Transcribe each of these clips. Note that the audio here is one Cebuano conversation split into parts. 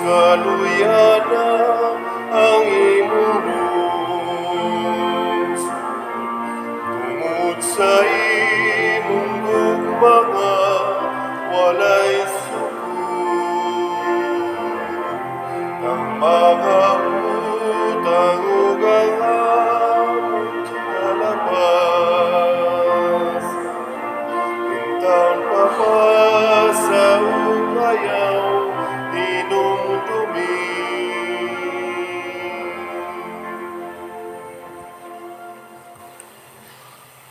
Kaluyana ang imong luz. Tungod sa imong gugma nga walay sukod, ang mga utang ug ang among kalapas, intawon pabasa ug ayaw hinumdumi.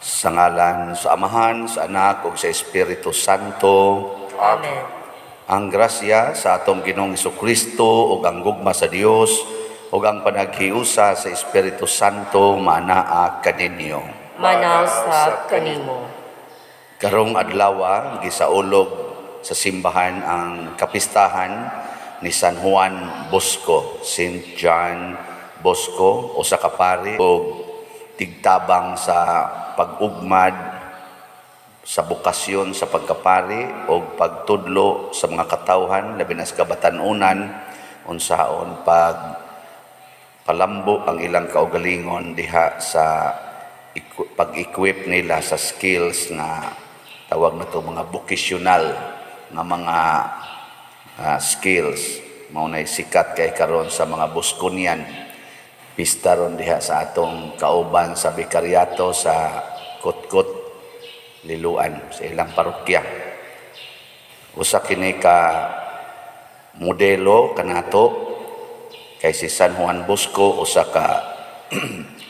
Sa ngalan sa Amahan, sa Anak ug sa Espiritu Santo. Amen. Ang grasya sa atong Ginoong Kristo ug ang gugma sa Dios ug ang panaghiusa sa Espiritu Santo maanaa kaninyo. Manaw sab kanimo. Karong adlaw gisaulog sa simbahan ang kapistahan ni San Juan Bosco, Saint John Bosco, usa ka pari ug tigtabang sa pag-ugmad sa bokasyon sa pagkapari o pagtudlo sa mga katawhan, labi na sa kabatan-unan, unsaon pag palambo ang ilang kaugalingon diha sa pag-equip nila sa skills nga tawag na to mga vocational nga mga skills. Mao nay sikat kay karon sa mga Bosconian. Pista ron diha sa atong kauban sa bikaryato sa Kotkot, Liloan, sa ilang parokya. Usa kini ka modelo kanato kay si San Juan Bosco, usa ka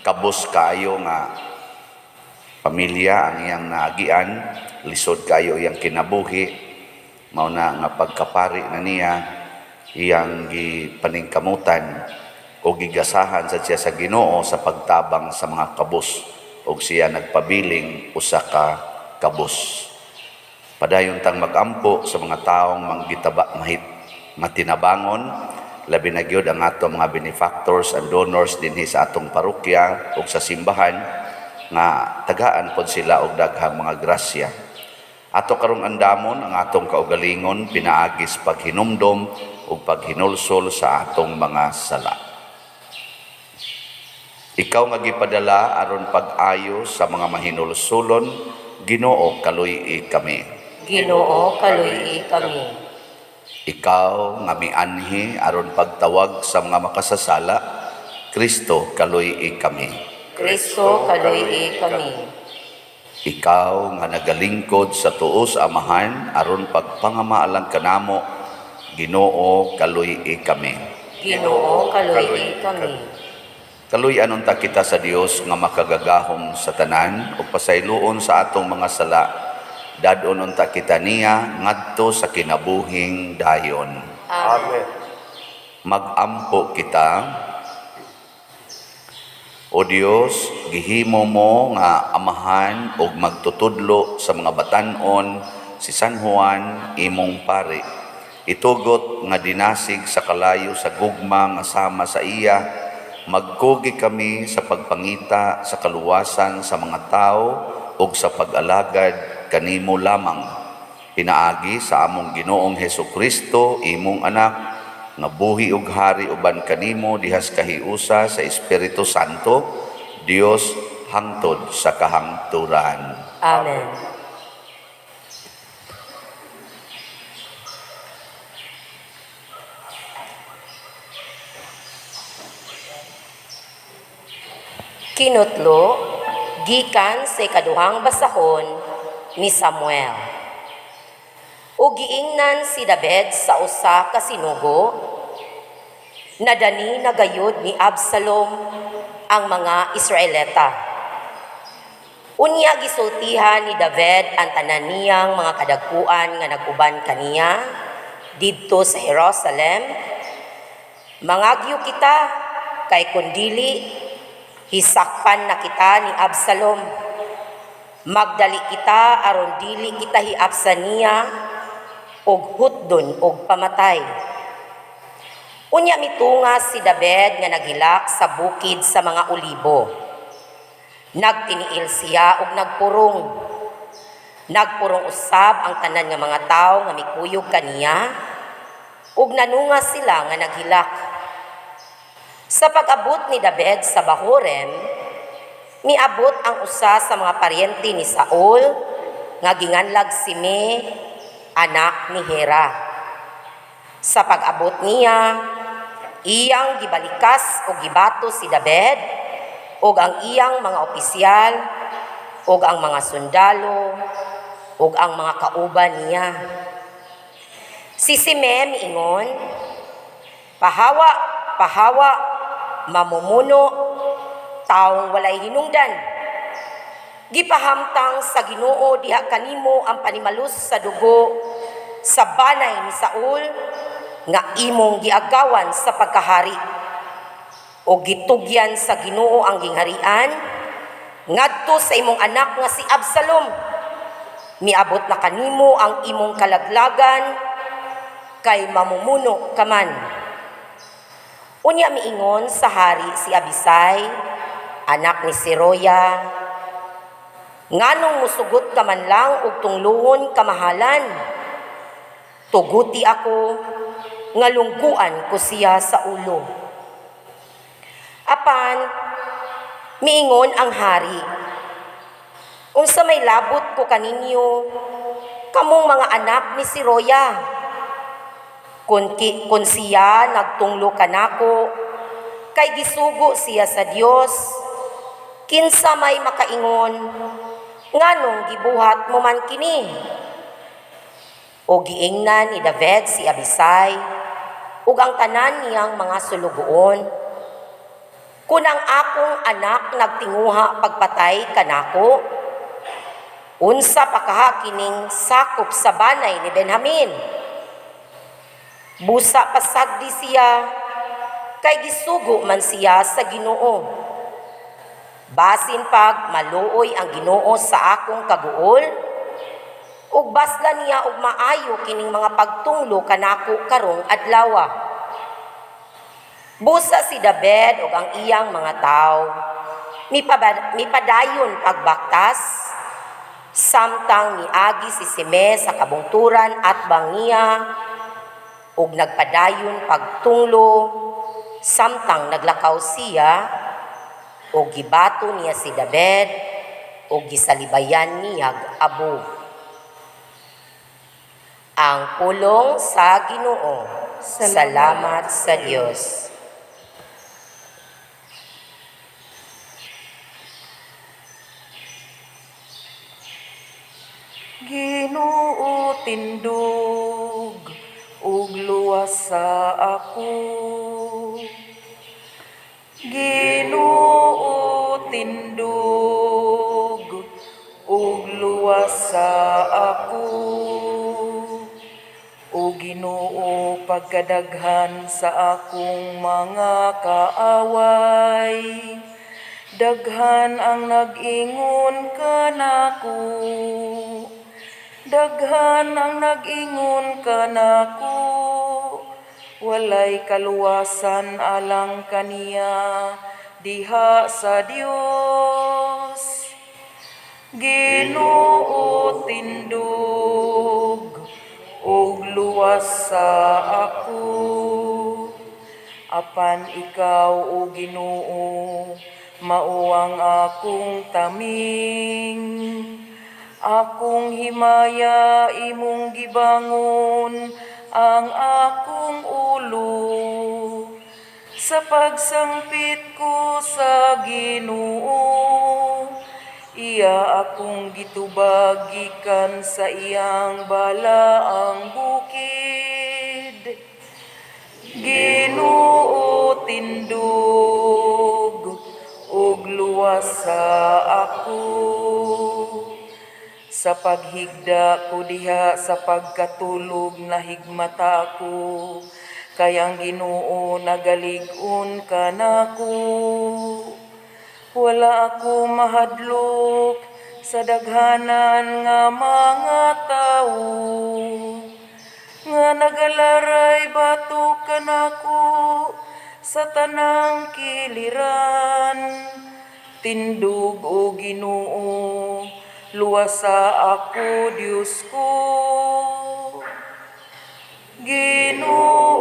kabos kaayo nga pamilya ang iyang naagian, lisod kaayo iyang kinabuhi, mao na nga pagkapari na niya iyang gipaningkamutan o gigasahan sa siya sa Ginoo sa pagtabang sa mga kabos, og siya nagpabiling usa ka kabos. Padayon tang magampo sa mga taong manggitaba mahit matinabangon, labi na gyud ang ato mga benefactors and donors dinhi sa atong parokya ug sa simbahan, nga tagaan pod sila og daghang mga grasya. Ato karong andamon ang atong kaugalingon pinaagi sa paghinumdom ug paghinulsol sa atong mga sala. Ikaw nga gipadala aron pag-ayo sa mga mahinulsulon, Ginoo, kaluy-i kami. Ginoo, kaluy-i kami. Ikaw nga mianhi aron pagtawag sa mga makasasala, Kristo, kaluy-i kami. Kristo, kaluy-i kami. Ikaw nga nagalingkod sa tuo sa Amahan aron pagpangamaalang kanamo, Ginoo, kaluy-i kami. Ginoo, kaluy-i kami. Kaluy-an unta kita sa Dios nga makagagahom sa tanan ug pasayloon sa atong mga sala. Dad-on unta kita niya ngadto sa kinabuhing dayon. Amen. Magampo kita. O Dios, gihimo mo nga amahan ug magtutudlo sa mga batan-on si San Juan imong pari. Itugot nga dinasig sa kalayo sa gugma nga sama sa iya, magkugi kami sa pagpangita sa kaluwasan sa mga tao ug sa pag-alagad kanimo lamang. Pinaagi sa among Ginoong Hesus Kristo, imong anak, nga buhi ug hari uban kanimo dihas kahiusa sa Espiritu Santo, Dios hangtod sa kahangturan. Amen. Kinutlo, gikan sa ikaduhang basahon ni Samuel. O giingnan si David sa usa ka sinugo, nadani na gayud ni Absalom ang mga Israelita. Unya gisultihan ni David ang tanan niyang mga kadagkuan nga nag-uban kaniya didto sa Jerusalem. Mangagyo kita kay kundili hisakpan na kita ni Absalom. Magdali kita aron dili kita hiapsan niya og hutdon og pamatay. Unya mitunga si David nga naghilak sa bukid sa mga olibo. Nagtiniil siya og nagpurong. Nagpurong usab ang tanan nga mga tawo nga mikuyog kaniya. Ug nanunga sila nga naghilak. Sa pag-abot ni David sa Bahurim, miabot ang usa sa mga paryente ni Saul nga ginganlag Sime, anak ni Hera. Sa pag-abot niya, iyang gibalikas og gibato si David ug ang iyang mga opisyal ug ang mga sundalo ug ang mga kauban niya. Si Sime miingon, "Pahawa, pahawa, mamumuno, taong walay hinungdan. Gipahamtang sa Ginoo diha kanimo ang panimalus sa dugo sa banay ni Saul nga imong giagawan sa pagkahari. O gitugyan sa Ginoo ang gingharian ngadto sa imong anak nga si Absalom. Miabot na kanimo ang imong kalaglagan kay mamumuno ka man." Unya miingon sa hari si Abisay, anak ni Seruya, "Nganong musugot ka man lang og tungluhon kamahalan? Tuguti ako nga lungguan ko siya sa ulo." Apan miingon ang hari, "Unsa may labot ko kaninyo, kamong mga anak ni Seruya? Kung siya nagtunglo kanako, kay gisugo siya sa Dios, kinsa may makaingon, nganong gibuhat mo man kini?" O giingnan ni David si Abisay ug ang tanan niyang mga sulugoon, "Kung ang akong anak nagtinguha pagpatay kanako, unsa pa kaha kining sakop sa banay ni Benjamin? Busa pasagdi siya, kay gisugo man siya sa Ginoo. Basin pag maluoy ang Ginoo sa akong kaguol, ug basla niya og maayo kining mga pagtunglo kanako karong adlawa." Busa si David ug ang iyang mga tawo mipadayon pagbaktas samtang miagi si Sime sa kabungturan atbang niya ug nagpadayon pagtunglo samtang naglakaw siya, ug gibato niya si David ug gisalibayan niyag abo. Ang pulong sa Ginoo. Salamat sa Dios. Ginoo, tindog ug luwas sa ako. Ginoo, tindog ug luwas sa ako. O Ginoo, pagkadaghan sa akong mga kaaway, daghan ang nag-ingon kanako. Daghan ang nag-ingon kanako. Walay kaluwasan alang kaniya diha sa Dios. Ginoo, tindog ug luwas sa ako. Apan ikaw, o Ginoo, mao ang akong taming. Akong himaya, imong gibangon ang akong ulo. Sa pagsangpit ko sa Ginoo, iya akong gitubag gikan sa iyang balaang bukid. Ginoo, tindog ug luwas sa ako. Sa paghigda ko diha sa pagkatulog, nahigmata ako, kay ang Ginoo nagalig-on kanako. Wala ako mahadlok sa daghanan nga mga tawo nga nagalaray batok kanako sa tanang kiliran. Tindog, o Ginoo, luwasa ako, Dios ko. Ginoo,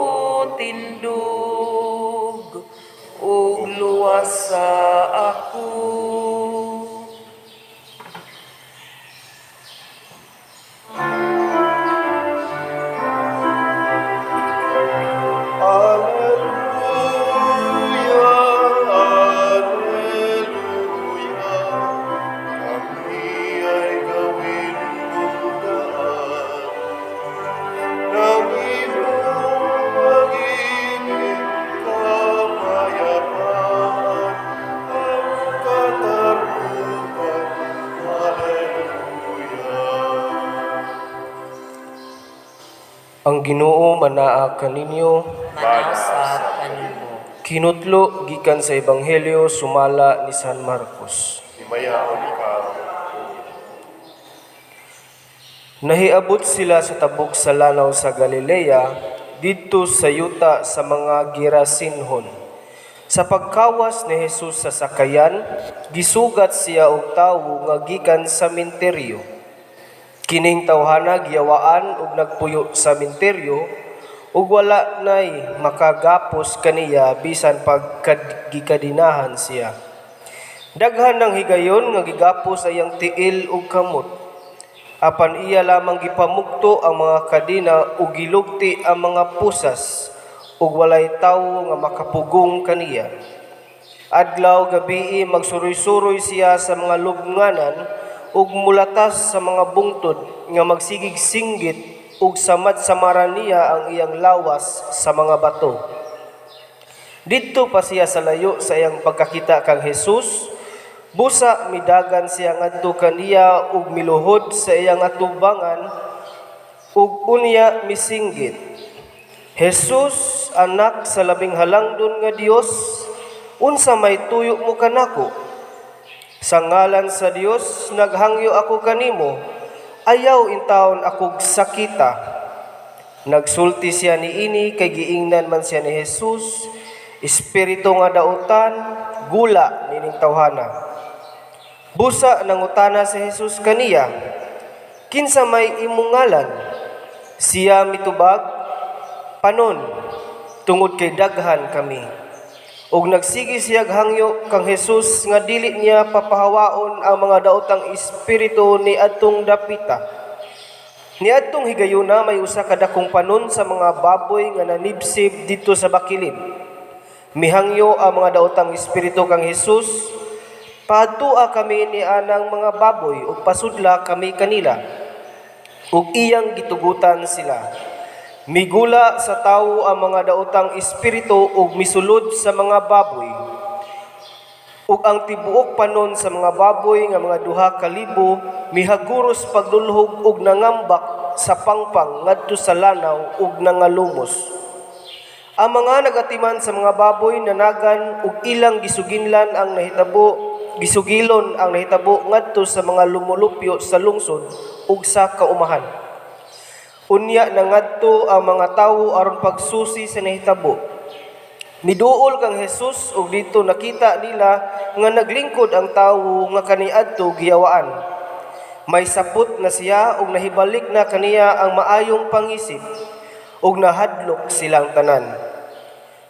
Tindog ug luwasa ako. Alleluia, Alleluia, kami ay gawin mong daan ng iyong pag-ibig, kapayapaan, ang katarungan. Alleluia. Ang Ginoo manaa kaninyo. Manaa sab kanimo. Kinutlo gikan sa Ebanghelyo sumala ni San Marcos. Himayaon ikaw. Nahiabot sila sa tabok sa lanaw sa Galilea, didto sa yuta sa mga Gerasenhon. Sa pagkawas ni Jesus sa sakayan, gisugat siya og tawo nga gikan sa minteryo. Kining tawhana giyawaan og nagpuyo sa minteryo ug wala nay makagapos kaniya bisan pagkagikadinahan siya. Daghan ng higayon nga gigapos sa iyang tiil ug kamot. Apan iya lamang gipamugto ang mga kadena ug gilugti ang mga pusas ug walay tawo nga makapugong kaniya. Adlaw gabii magsuroy-suroy siya sa mga lubnganan ug mulatas sa mga bungtod nga magsigig singgit ug samad-samaran niya ang iyang lawas sa mga bato. Didto pa siya sa layo sa iyang pagkakita kang Jesus, busa midagan siya ngadto kaniya ug miluhod sa iyang atubangan ug unya misinggit. Jesus, anak sa labing halangdon nga Dios, unsa may tuyo mo kanako? Sa ngalan sa Dios naghangyo ako kanimo, ayaw intawon akog sakita. Nagsulti siya niini kay giingnan man siya ni Jesus, espiritu nga dautan, gula nining tawhana. Busa nangutana si Jesus kaniya, kinsa may imong ngalan? Siya mitubag, panon, tungod kay daghan kami. Ug nagsige siya hangyo kang Jesus nga dili niya papahawaon ang mga daotang espiritu ni adtong dapita. Niadtong higayuna may usa ka dakong panon sa mga baboy nga nanibsib didto sa bakilid. Mihangyo ang mga daotang espiritu kang Jesus, paadtua kami ni anang mga baboy ug pasudla kami kanila. Ug iyang gitugutan sila. Migula sa tawo ang mga daotang espiritu ug misulod sa mga baboy. Ug ang tibuok panon sa mga baboy nga mga 2,000 mihaguros paglulhog ug nangambak sa pangpang ngadto sa lanaw ug nangalumos. Ang mga nagatiman sa mga baboy nanagan ug ilang gisuginlan ang nahitabo, gisugilon ang nahitabo ngadto sa mga lumulupyo sa lungsod ug sa kaumahan. Unya nangadto ang mga tawo aron pagsusi sa nahitabo. Miduol kang Jesus ug didto nakita nila nga naglingkod ang tawo nga kaniadto giyawaan. May sapot na siya ug nahibalik na kaniya ang maayong pangisip ug nahadlok silang tanan.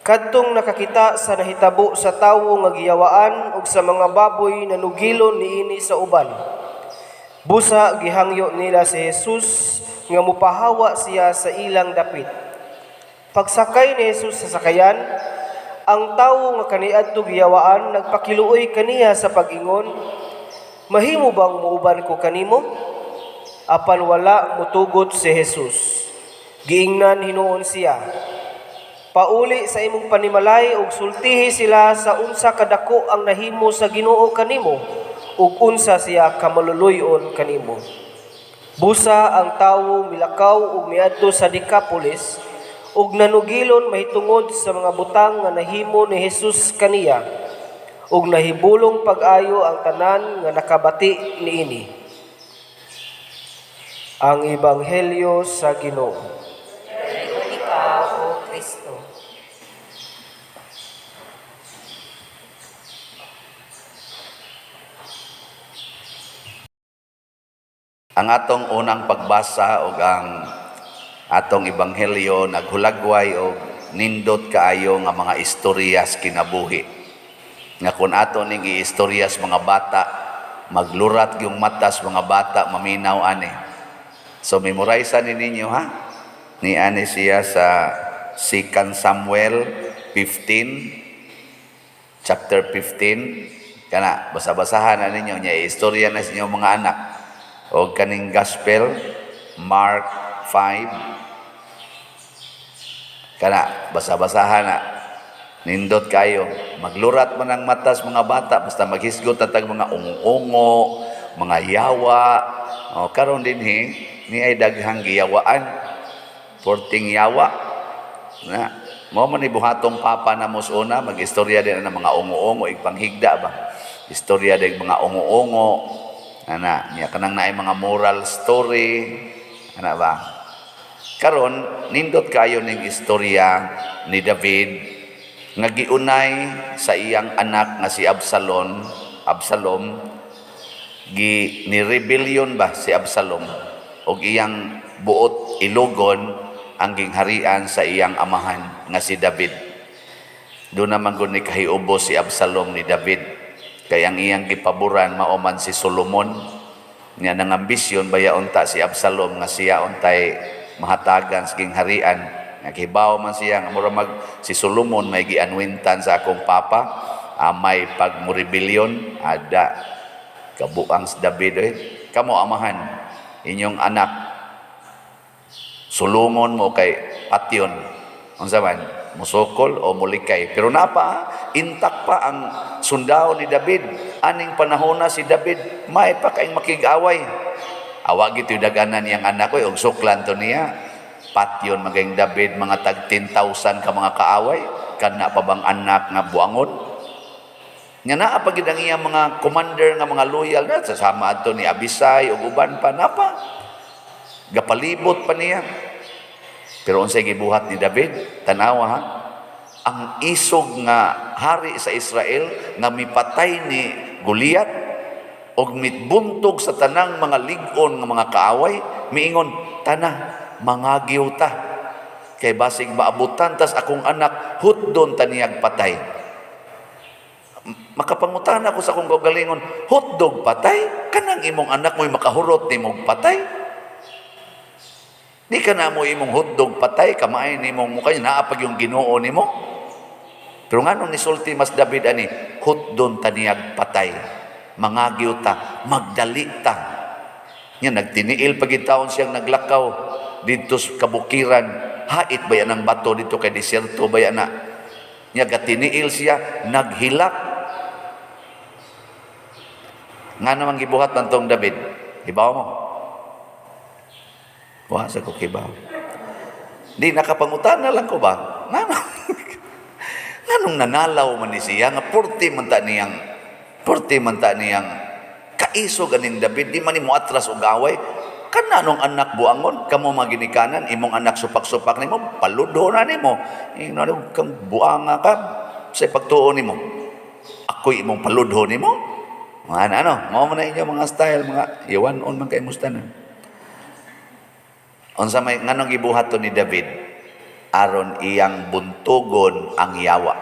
Kadtong nakakita sa nahitabo sa tawo nga giyawaan ug sa mga baboy nanugilon niini sa uban. Busa gihangyo nila si Jesus nga mupahawa siya sa ilang dapit. Pagsakay ni Jesus sa sakayan, ang tawo nga kaniadto giyawaan nagpakiluoy kaniya sa pag-ingon, mahimo bang muuban ko kanimo? Apan wala mutugot si Jesus. Giingnan hinuon siya, pauli sa imong panimalay ug sultihi sila sa unsa kadako ang nahimo sa Ginoo kanimo ug unsa siya kamaluluy-on kanimo. Busa ang tawo milakaw ug miadto sa Decapolis ug nanugilon mahitungod sa mga butang nga nahimo ni Jesus kaniya ug nahibulong pag-ayo ang tanan nga nakabati niini. Ang Ebanghelyo sa Ginoo. Dayon ikaw, O Kristo. Ang atong unang pagbasa og ang atong ebanghelyo naghulagway og nindot kaayo nga mga istorya sa kinabuhi. Nga kung ato ning iistorya sa mga bata, maglurat yung matas mga bata maminaw ani. So memorize ni ninyo, ha. Ni ani siya sa 2 Samuel 15, chapter 15. Kana basa-basahan na ninyo nya, istorya na sa inyong mga anak. O kaning Gospel, Mark 5. Kana basa-basahan na. Nindot kayo. Maglurat man ang matas mga bata basta maghisgot na tag mga ungo-ungo, mga yawa. O karon dinhi ni ay daghang giyawaan. Porting yawa. Na, mao man ni buhatong papa na una, mag-istorya din ng mga ungo-ungo, igpanghigda ba. Istorya din mga ungo-ungo. Ana, niya kanang naay mga moral story. Ana ba? Karon nindot kayo ning istorya ni David nga giunay sa iyang anak nga si Absalom. Absalom gi ni rebellion ba si Absalom og iyang buot ilugon ang gingharian sa iyang amahan nga si David. Doon naman gud ni kahiubo si Absalom ni David kay ang iyang gipaboran mao man si Solomon. Nya nang ambisyon baya unta si Absalom nga siya untay mahatagan sa gingharian. Naghibaw man siya nga mura mag si Solomon may gianwintan sa akong papa, amay pag mo-rebellion ada kabuang si David eh. Kamo amahan, inyong anak sulungon mo kay patyon. Unsa man, musukol o mulikay? Pero napa intak pa ang sundao ni David. Aning panahon na si David may pa kayong makig-away. Awa gito daganan niyang anak ko og suklan to niya. Patyon maging David mga tag 10,000 ka mga kaaway, kana pa bang anak nga buangon? Nga naa pa gid ang iyang mga commander nga mga loyal na sasama adto ni Abisay ug uban pa napa. Gapalibot pa niya. Pero unsay gibuhat ni David? Tanawa ha. Ang isog nga hari sa Israel nga mipatay ni Goliat og mitbuntog sa tanang mga lig-on nga mga kaaway, miingon, "Tana, mangagyo ta. Kay basig maabutan tas akong anak, hutdon ta niyag patay." Makapangutana ko sa akong kaugalingon, hotdog patay? Kanang imong anak mo'y makahurot nimong patay? Di ka na mo imong hotdog patay, kamaay nimong mukha, naapag yung Ginoo nimo. Pero nga nung nisulti mas David ani, hotdon taniyag patay, mangagyo ta, magdali ta. Nga nagtiniil pagitaon siyang naglakaw dito sa kabukiran, hait ba yan ang bato dito kay diserto ba yan na? Nga gatiniil siya, naghilak. Nga naman gibuhat man tong David, ibaw mo. Wa sa ko kibaw. Di nakapangutana lang ko ba? Ngano? Nganong nanalaw man ni siya nga purti man ta niyang kaisog aning David, di man ni mo atras og away. Kana nung anak buangon, kamo mga ginikanan, imong anak supak-supak nimo, paludho na nimo. Ingnon kang buanga ka sa pagtuo nimo. Ako'y imong paludho nimo. Mga ano, mao man na inyo mga style, mga iwan on man kay musta na. Unsa may nganong gibuhat to ni David? Aron iyang buntugon ang yawa.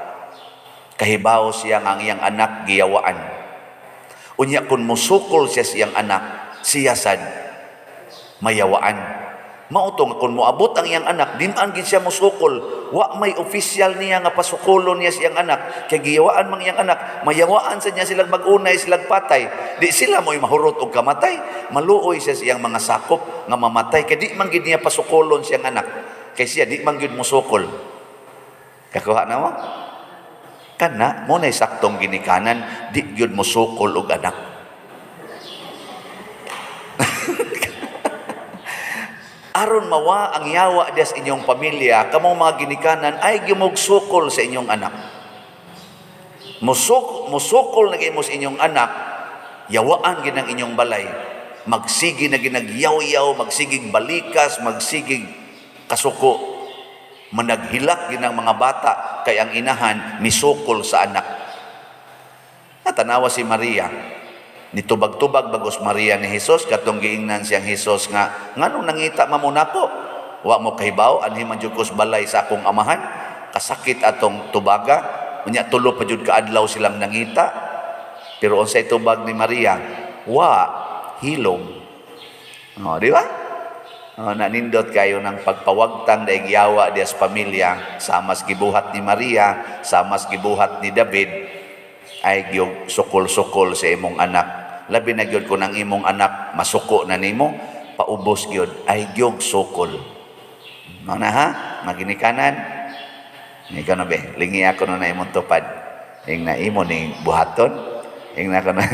Kahibaw siya nga ang iyang anak giyawaan. Unya kun musukol siya siyang anak, siya sad mayawaan. Mao to nga kun moabot ang iyang anak, di man gid siya musukol. Wa may official niya nga pasukolon niya siyang anak. Kay giyawaan mang iyang anak, mayawaan sa niya silang mag-unay, silang patay. Di sila mo'y mahurot og kamatay. Maluoy siya siyang mga sakop nga mamatay. Kay di man gid niya pasukolon siyang anak. Kay siya di man gid musukol. Kakuha na mo? Kana mo na'y saktong ginikanan, di gyud musukol og anak. Aron mawa ang yawa diya sa inyong pamilya, kamo mga ginikanan ay gimugsukol sa inyong anak. Musukol na gyud mo sa inyong anak, yawaan gid ang inyong balay. Magsige na ginagyaw-yaw, magsigig balikas, magsigig kasuko. Managhilak gid ang mga bata kay ang inahan misukol sa anak. Natanawa si Maria. Nitubag-tubag bagos Maria ni Jesus, katong giingnan siyang Jesus nga, nganong nangita mamunako? Wa mo kahibaw, anhi man jud kos balay sa akong amahan. Kasakit atong tubaga. Unya 3 pa jud ka adlaw silang nangita. Pero unsay tubag ni Maria? Wa, hilom. Oh, di ba? Oh, nanindot kayo ng pagpawagtang daig yawa diya sa pamilya, samas gibuhat ni Maria, samas gibuhat ni David, ay gyud sukol-sukol sa imong anak. Labi na gyud kung ang imong anak masuko na nimo, paubos gyud, ay gyud sukol. Mao na ha, maginikanan. Ikaw na be, lingi ako na imong tupad. Ing na imo ning buhaton. Ing na ko na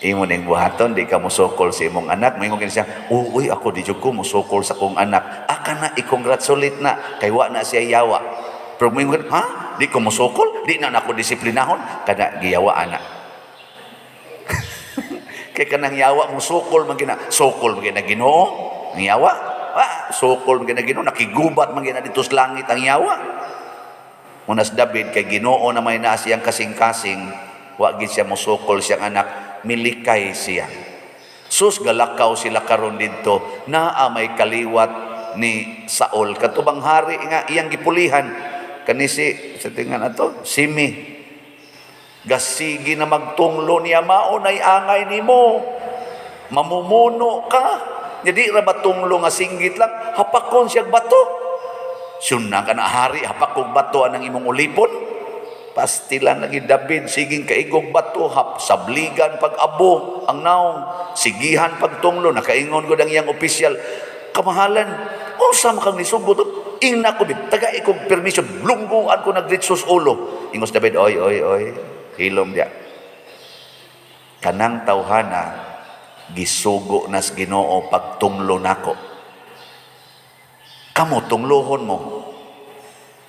imo ning buhaton, di ka mosukol sa imong anak. Moingon kini siya, "Uy, ako di jud ko mosukol sa akong anak." Aka na i-congratulate na kay wa na siya yawa. Pero moingon, "Ha? Di ko mosukol, di na nako disiplinahon." Kada giyawa ana. Kay kanang yawa mosukol man gina, sukol man gina Ginoo. Ang yawa, ah, sukol man gina Ginoo, nakigubat man gina dito sa langit ang yawa. Munas David kay Ginoo na may naa siyang kasing-kasing, wa gid siya mosukol siyang anak, milikay siya. Sus, galakaw sila karon didto, naa may kaliwat ni Saul katubang hari nga iyang gipulihan kani si sa tingan ato Simi. Gasigi na magtunglo niya, mao nay angay nimo, mamumuno ka. Jadi ra ba tunglo nga singgit lang, hapakon siya bato. Siyun na ka na hari, hapak og bato anang imong ulipon. Pastilan lagi David, siging kaigog bato, hap, sabligan pag-abo, ang naong, sigihan pagtunglo, nakaingon ko ang iyang opisyal. Kamahalan, unsa man kang nisugot, ingna ko, taga ikong permission, lungguan ko nagritsos ulo. Ingos David, "Oy, oy, oy, hilom diya. Kanang tawhana, gisugo nas Ginoo pagtunglo nako. Kamo tunglohon mo,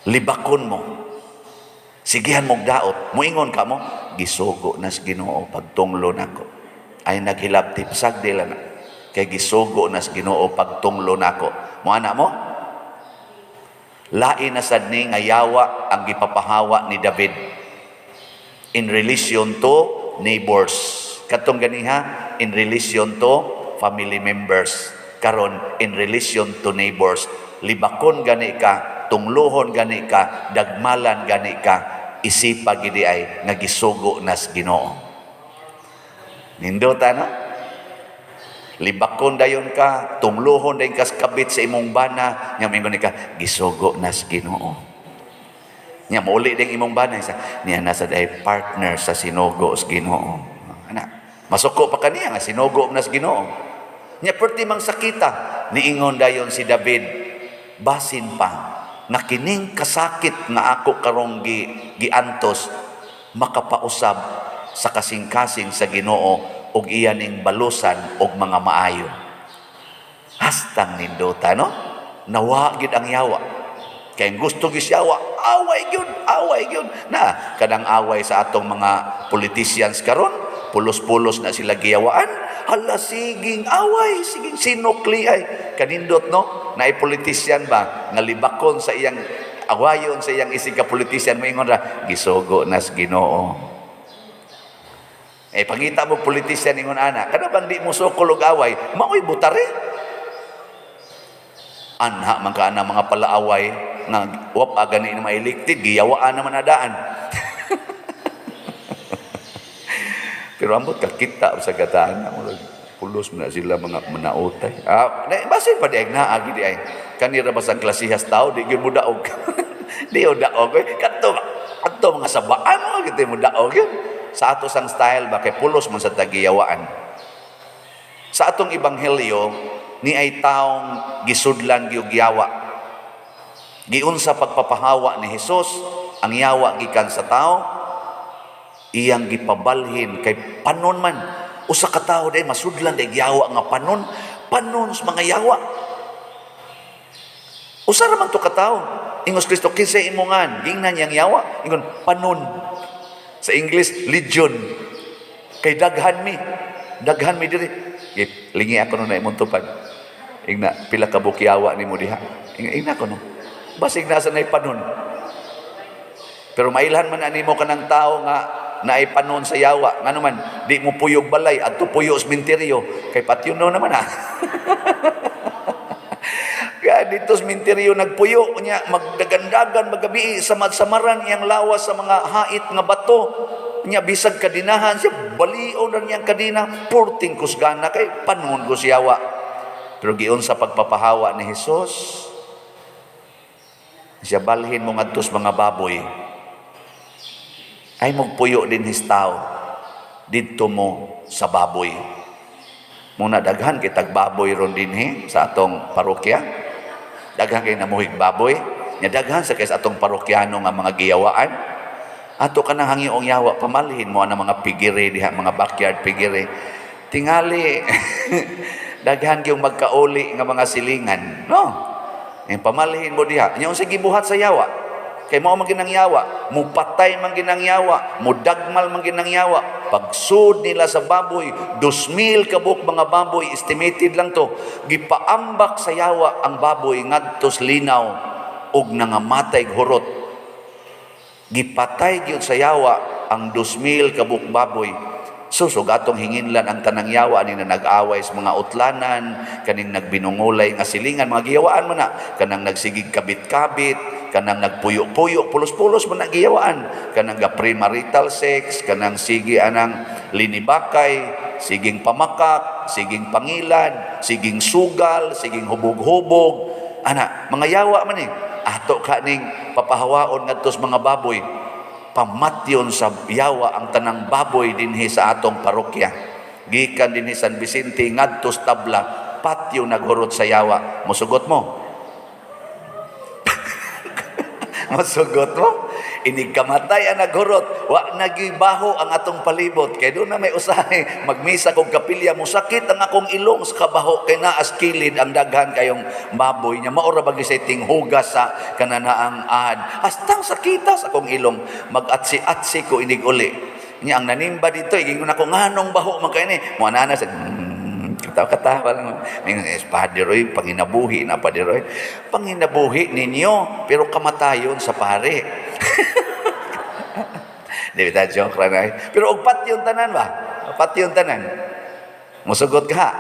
libakon mo, sigihan mong daot, muingon ka mo, gisugo nas Ginoo pagtunglo nako." Ay naghilabti, sagdi lang na. Kay gisugo nas Ginoo pagtunglo nako. Mo ana mo? Lain na sad ni nga yawa ang gipapahawa ni David in relation to neighbors. Katong ganiha, in relation to family members. Karon, in relation to neighbors. Libakon gani ka, tunglohon gani ka, dagmalan gani ka, isipa gidi ay nga gisugo nas Ginoo. Nindota no? Libakon dayon ka, tunglohon dayon ka kabit sa imong bana, nya moingon ka, "Gisugo nas Ginoo." Nya mauli ding imong bana sa niya nasa day partner sa sinugo sa Ginoo. Ana, masuko pa kaniya nga sinugo nas Ginoo. Nya perti mang sakita, niingon dayon si David, basin pa na kining kasakit nga ako karong giantos makapausab sa kasing-kasing sa Ginoo og iya ning balusan og mga maayo. Hastang nindota no? Nawa gid ang yawa. Kay ang gusto gid siya away gyud, away gyud. Na kanang away sa atong mga politicians karon, pulos-pulos na sila giyawaan. Hala, siging away, siging sinukli ay. Kanindot no, naay politician ba nga libakon sa iyang awayon sa iyang isig ka politician, moingon ra, "Gisugo nas Ginoo." Eh pangita mo politician ingon ana, kada bang di mo sukol og away, maoy butare. Anha man ka ana mga palaaway nga wap agani na ma-elected, giyawaan naman adaan. Pero ambot ka kita sa gataan, pulos na sila mga manautay. Ah, basin pa di ay naagi di ay. Kanira ba sa klasihas tao, di gyud mo daog. Di mo daog. Kadto, kadto mga sabaan mo, kita mo daog yun. Sa ato sang style ba, kay pulos man sa tagiyawaan. Sa atong ebanghelyo, ni ay taong gisudlan gyud yawa. Giunsa pagpapahawa ni Hesus, ang yawa gikan sa tao, iyang gipabalhin kay panon man. Usa ka tawo day masudlan day yawa nga panon, panon sa mga yawa. Usa ra man to ka tawo. Ingos Kristo, "Kinsay imongan?" Gingnan niyang yawa, ingon, "Panon." Sa English, legion. Kay daghan mi. Daghan mi diri. Lingi ako no na imong tupad. Ingna, pila ka bukyawa nimo diha. Ingna ko no. Basig nasa nay panon. Pero mailhan man animo kanang tao nga naay panon sa yawa. Ngano man, di mo puyog balay, adto puyo sa sementeryo. Kay patyon no naman ha. Dito sa minteryo nagpuyo niya, magdagandagan magabi, samad-samaran iyang lawas sa mga hait nga bato niya, bisag kadinahan siya, balio na niyang kadina, purting kusgana kay panungon ko siyawa. Pero giun sa pagpapahawa ni Jesus siya, "Balhin mo ngadto sa mga baboy, ay magpuyo din his tao didto mo sa baboy." Muna daghan kitag baboy ron dinhi sa atong parokya. Daghan kay namuhig baboy. Nya daghan sa kay sa atong parokyano nga mga giyawaan. Ato ka nang hangyoong yawa, pamalhin mo ang mga piggery diha, mga backyard piggery. Tingali, daghan gyung magkauli nga mga silingan. No? Yung pamalhin mo diha. Nya unsa gibuhat sa yawa? Kay mao man ginang yawa, mupatay man ginang yawa, mudagmal man ginang yawa. Pagsud nila sa baboy, 2,000 kabuk mga baboy, estimated lang to, gipaambak sa yawa ang baboy ngadto sa linaw ug nangamatay hurot. Gipatay gyud sa yawa ang 2,000 kabuk baboy. So, atong hinginlan ang tanang yawa ani na nag-away sa mga utlanan, kaning nagbinungulay nga silingan, mga giyawaan man na, kanang nagsigig kabit-kabit, kanang nagpuyo-puyo, pulos-pulos man na giyawaan, kanang ga premarital sex, kanang sige anang linibakay, siging pamakak, siging pangilad, siging sugal, siging hubog-hubog, ana, mga yawa man eh. Ato ka ning papahawaon ngadto sa mga baboy, pamatyon sa yawa ang tanang baboy dinhi sa atong parokya. Gikan dinhi San Vicente ngadto sa Tabla, patyo naghurot sa yawa. Musugot mo? Masugot mo? Inig kamatay ang naghurot, wa nagibaho ang atong palibot. Kay doon na may usahay, magmisa kog kapilya, musakit ang akong ilong sa kabaho, kay naas kilid ang daghan kayong baboy niya. Maura bagi sa tinghugas sa kananaang ad. Hastang sakita sa akong ilong, mag-atsi-atsi ko inig uli. Niya ang nanimba dito, igingon ako, nganong baho man kay ni. Mo sa katawa-katawa lang. May eh, Padre Roy, panginabuhi na Padre Roy. Panginabuhi ninyo, pero kamatayon sa pare. Di ba, joke ra na eh. Pero og patyon tanan ba? Patyon tanan. Musugot ka.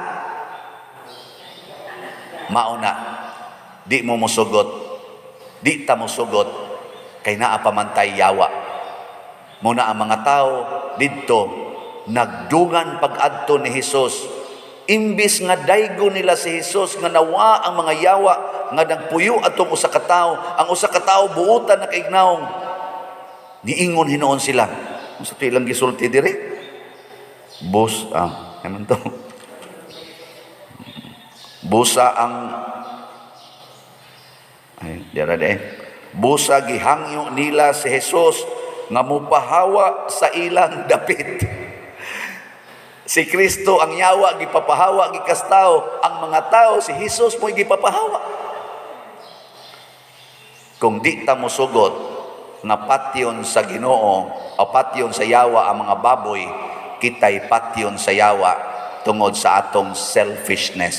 Mauna, di mo musugot. Di ta musugot kay naa pa man tay yawa. Muna ang mga tao didto nagdungan pag-adto ni Hesus. Imbis nga daygo nila si Hesus nga nawa ang mga yawa nga nagpuyo atong usa ka tawo, ang usa ka tawo buutan na kaignawong. Niingon hinuon sila. Unsa to ilang gisulti dire? Bus ah, ano to? Busa ang ay, dira de. Busa gihangyo nila si Jesus nga mupahawa sa ilang dapit. Si Kristo ang yawa gipapahawa gikastaw, ang mga tao si Jesus mo'y gipapahawa. Kung di ta mosugot nga patyon sa Ginoo o patyon sa yawa ang mga baboy, kita'y patyon sa yawa tungod sa atong selfishness,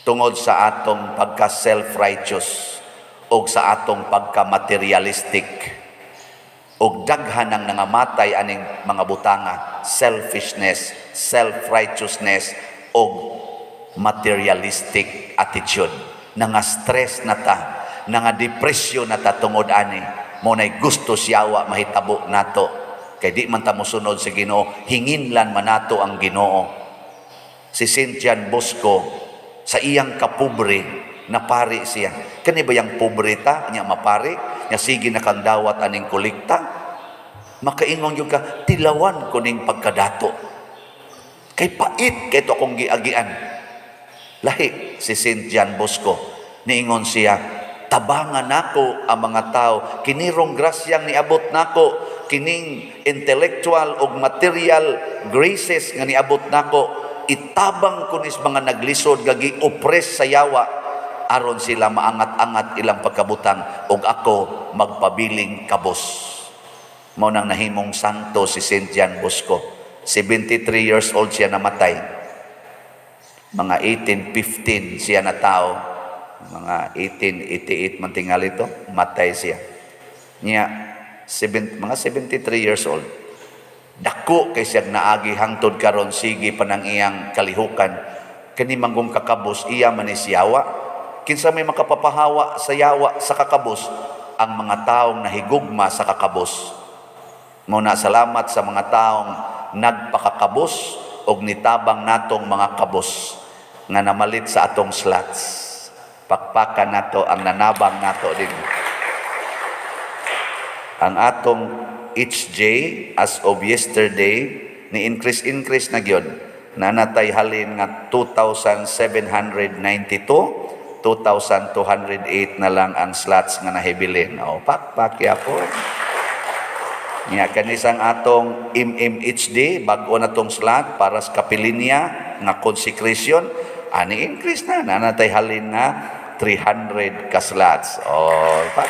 tungod sa atong pagka self-righteous o sa atong pagka-materialistic. Og daghan ang nangamatay aning mga butanga, selfishness, self-righteousness og materialistic attitude. Nanga stress na ta, nanga depresyon na ta tungod ani. Mo nay gusto siyawa mahitabo nato. Kay di man ta mosunod sa Ginoo, hinginlan man nato ang Ginoo. Si Saint John Bosco sa iyang kapobre, napari siya. Kani ba yang pobre ta, nya mapari, nya sige na kang dawat aning kolekta? Makaingon gyud ka, tilawan ko ning pagkadato. Kay pait kay to akong giagian. Lahi si Saint John Bosco. Niingon siya, tabangan nako ang mga tao, kinirong grasyang niabot nako, kining intellectual ug material graces nga niabot nako, itabang ko nis mga naglisod nga gi-oppress sa yawa aron sila maangat-angat ilang pagkabutang ug ako magpabiling kabos. Mao nang nahimong santo si Saint John Bosco. 73 years old siya namatay. Mga 1815 siya natao. Mga 1888 man tingali to, matay siya. Niya, mga 73 years old. Dako kay siyang naagi hangtod karon sige pa nang iyang kalihukan. Kani manggong kakabos iya man ni siyawa. Kinsa may makapapahawa sa yawa sa kakabos? Ang mga taong nahigugma sa kakabos. Mao na salamat sa mga taong nagpakakabos og nitabang natong mga kabos nga namalit sa atong slots. Pakpakan nato ang nanabang nato din. Ang atong HJ as of yesterday ni increase increase na gyud. Nanatay halin nga 2,792, 2,208 na lang ang slots nga nahibilin. O, pakpak yapon. Nya kanisang atong MMHD, bag-o na tong slot para sa kapilinya nga consecration, ani increase na nanatay halin nga 300 ka slots. O, pak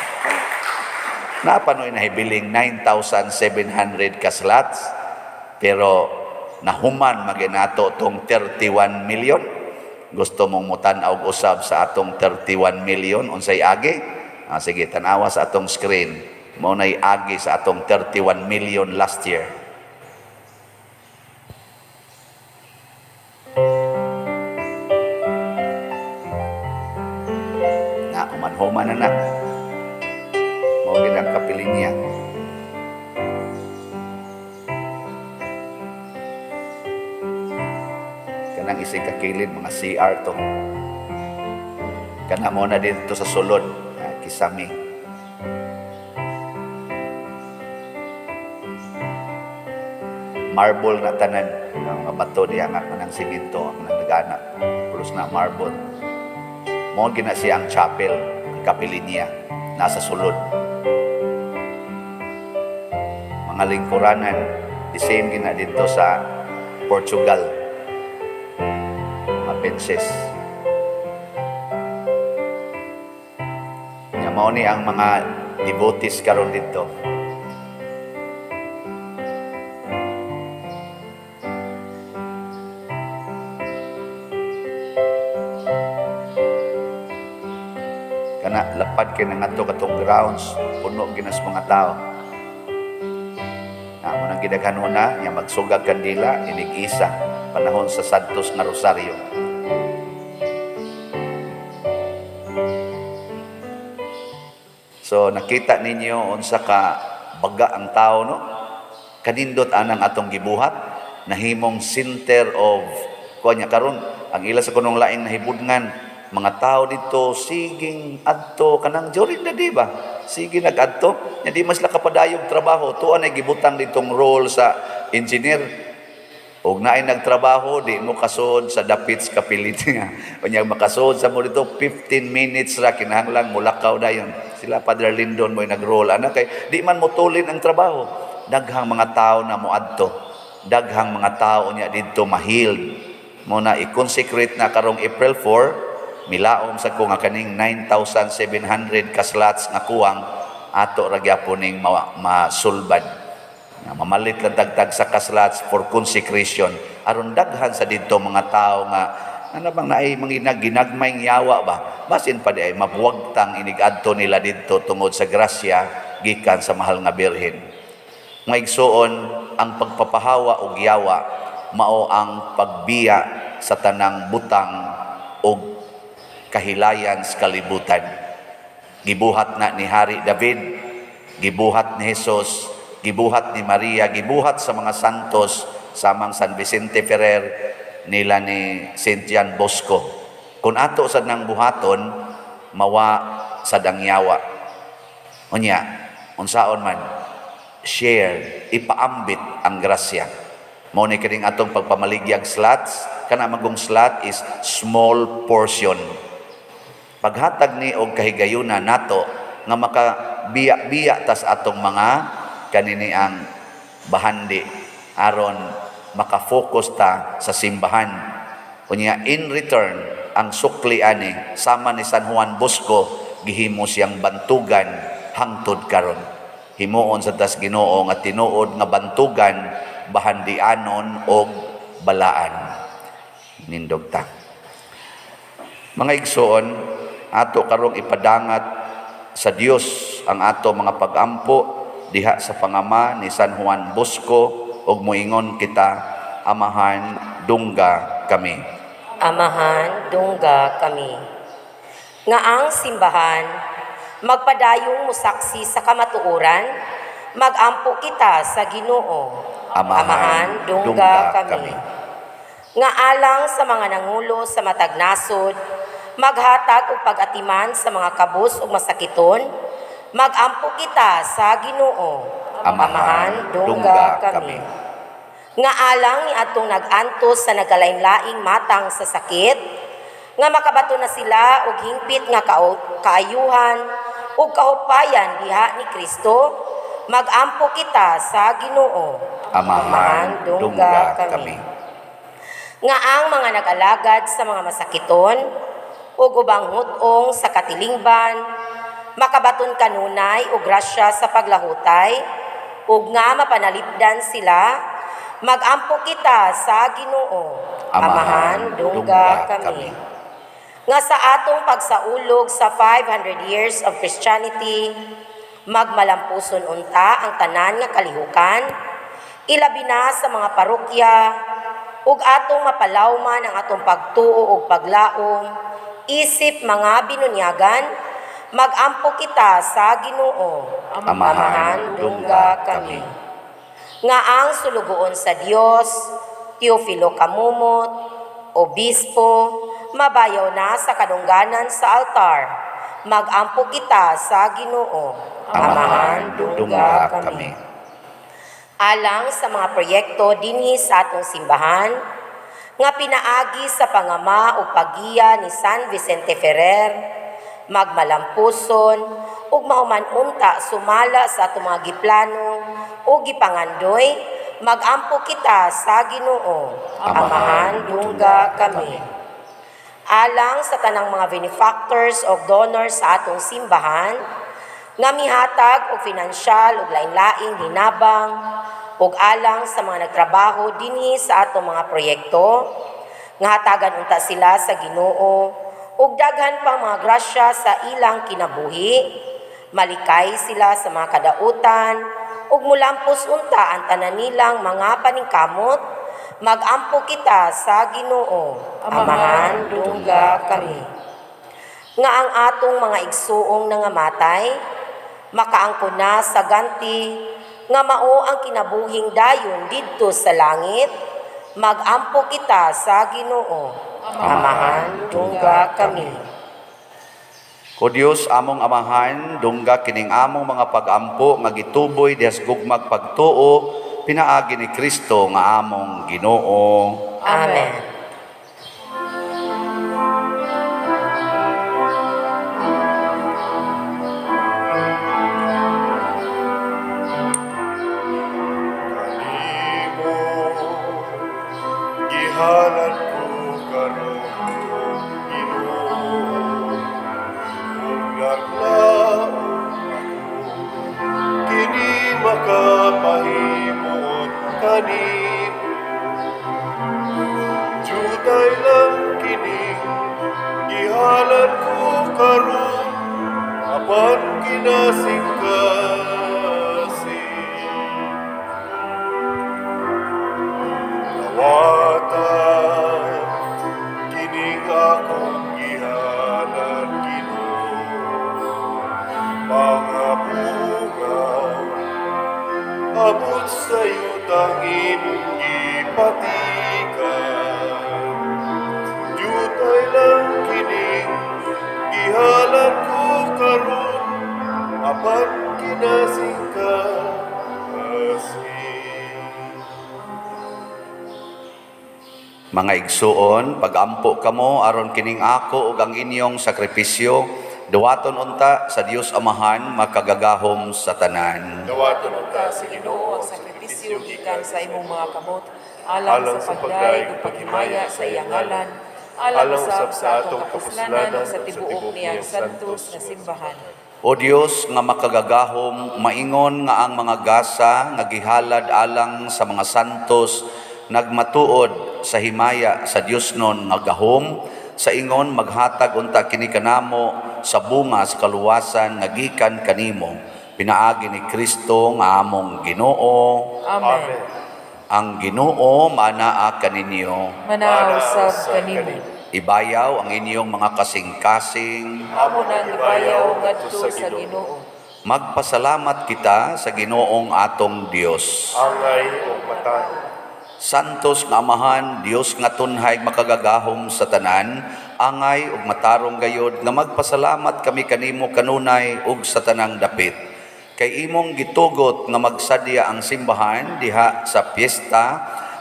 napanoy nahibiling 9,700 ka slots, pero nahuman maginato tong 31 million. Gusto mong mutan-aw usab sa atong 31 million unsay agi? Sige, tan-awa sa atong screen. Mao nay agi sa atong 31 million last year. Na human-human na na. Mao gid ang kapilinya. Kanang isig kakilid mga CR to. Kana mo na dito sa sulod, kisami. Marble na tanan, ang mga bato diya nga kanang simento ang nagana, pulos na marble. Mao gina siya ang chapel, ang kapilinya, nasa sulod. Mga lingkuranan, the same gina dito sa Portugal. Mga benches. Nya mao ni ang mga devotees karon dito. Kana lapad kay nangadto katong grounds, puno ginas mga tao. Na mo nang gidaghanona nya magsugag kandila inig isa panahon sa Santos nga Rosario. So nakita ninyo unsa ka baga ang tao, no? Kanindot anang atong gibuhat, nahimong center of kuan nya karon ang ila sa kunong laing nahibudngan mga tao dito siging adto kanang during the day ba? Sige nag-adto, nya di mas lakapadayog trabaho, tuan ay gibutang ditong role sa engineer. Og naay nagtrabaho, di mo kasod sa dapit sa kapilit niya. Unya makasod sa mo dito 15 minutes ra kinahanglan mulakaw dayon. Sila Father Lindon mo'y nag-roll ana kay di man motulin ang trabaho. Daghang mga tao na moadto. Daghang mga tao niya didto ma-healed. Mo na i-consecrate na karong April 4, milaom sa ko nga kaning 9,700 ka slots nga kuwang ato ra gyapon ning masulbad. Nga mamalit lang tagtag sa ka slots for consecration aron daghan sa didto mga tao nga ano bang naay mga ginagmayng yawa ba, basin pa di ay mabuwagtang inig-adto nila didto tungod sa grasya gikan sa mahal nga Birhen. Mga igsoon, ang pagpapahawa og yawa mao ang pagbiya sa tanang butang og kahilayan sa kalibutan. Gibuhat na ni Hari David, gibuhat ni Jesus, gibuhat ni Maria, gibuhat sa mga santos samang San Vicente Ferrer nila ni Saint John Bosco. Kung ato sad nang buhaton, mawa sa dangyawa. Unya, unsaon man, share, ipaambit ang grasya. Mao ni kining atong pagpamaligyag slots, kana magong slot is small portion. Paghatag ni og kahigayuna nato nga makabiya-biya tas atong mga kanini ang bahandi aron makafocus ta sa simbahan. Unya in return ang sukli ani sama ni San Juan Bosco gihimo siyang bantugan hangtod karon. Himuon sa tas Ginoo nga tinuod nga bantugan bahandianon og balaan. Nindog ta. Mga igsoon, ato karong ipadangat sa Dios ang ato mga pag-ampo diha sa pangama ni San Juan Bosco ug moingon kita, Amahan, dungga kami. Amahan, dungga kami. Nga ang simbahan magpadayong musaksi sa kamatuoran, magampo kita sa Ginoo. Amahan, dungga dungga kami. kami. Nga alang sa mga nangulo sa matag nasod, maghatag og pag-atiman sa mga kabus ug masakiton, magampo kita sa Ginoo. Amahan, dungga kami. Nga alang ni atong nag-antos sa nagkalain-laing matang sa sakit, nga makabato na sila og hingpit nga kaayuhan ug kahupayan diha ni Kristo, magampo kita sa Ginoo. Amahan, dungga kami. Nga ang mga nag-alagad sa mga masakiton ug ubang hut-ong sa katilingban, makabaton kanunay og grasya sa paglahutay, ug nga mapanalipdan sila, magampo kita sa Ginoo. Amahan, dungga kami. Nga sa atong pagsaulog sa 500 years of Christianity, magmalampuson unta ang tanan nga kalihukan, ilabi na sa mga parokya, ug atong mapalawman ang atong pagtuo ug paglaom, isip mga binunyagan, magampo kita sa Ginoo. Amahan, dungga kami. Nga ang sulugoon sa Dios, Teofilo Camomot, Obispo, mabayaw na sa kadungganan sa altar. Magampo kita sa Ginoo. Amahan, dungga kami. Alang sa mga proyekto dinhi sa atong simbahan, nga pinaagi sa pangama o paggiya ni San Vicente Ferrer, magmalampuson ug mahuman unta sumala sa atong mga giplano o gipangandoy, magampo kita sa Ginoo. Amahan, Amahan, dungga kami. Alang sa tanang mga benefactors o donors sa atong simbahan, nga mihatag og finansyal ug lain-laing hinabang ug alang sa mga nagtrabaho dinhi sa atong mga proyekto, nga hatagan unta sila sa Ginoo ug daghan pang mga grasya sa ilang kinabuhi, malikay sila sa mga kadautan ug mulampos unta ang tanan nilang mga paningkamot, magampo kita sa Ginoo. Amahan, dungga kami. Nga ang atong mga igsuong nangamatay, makaangkon na sa ganti, nga mao ang kinabuhing dayon didto sa langit, magampo kita sa Ginoo. Amahan, dungga kami. O Dios, among Amahan, dungga kining among mga pagampo nga gituboy dihas gugmag pagtuo, pinaagi ni Kristo nga among Ginoo. Amen. Kanimo gihalad ko karon, Ginoo, ug naglaom ako kini makapahimot kanimo. Jutay lang kining gihalad ko karon, apan kinasingkasing. Dawata kining akong gihalad, Ginoo, mga bunga abot sa yutang imong gipatikan. Jutay lang kining gihalad ko karon, apan kinasingkasing. Mga igsuon, pagampo kamo aron kining ako ug ang inyong sakripisyo duwaton unta sa Dios Amahan makagagahom sa tanan. Dawaton unta sa Ginoo ang sakripisyo gikan sa imong mga kamot, alang sa pagdayeg ug paghimaya sa iyang ngalan, alang usab sa atong kapuslanan ug sa tibuok niyang santos nga simbahan. O Dios nga makagagahom, maingon nga ang mga gasa nga gihalad alang sa mga santos nagmatuod sa himaya sa Dios nun nga gahom, sa ingon maghatag unta kini kanamo sa bunga sa kaluwasan nga gikan kanimo, pinaagi ni Kristo nga among Ginoo. Amen. Ang Ginoo manaa kaninyo. Manaa usab kanimo. Ibayaw ang inyong mga kasing-kasing. Amo nang ibayaw ngadto sa Ginoo. Magpasalamat kita sa Ginoong atong Dios. Angay ug matarong. Santos nga Amahan, Dios nga tunhay makagagahom sa tanan, angay ug matarong gayod nga magpasalamat kami kanimo kanunay ug sa tanang dapit. Kay imong gitugot nga magsadya ang simbahan diha sa piyesta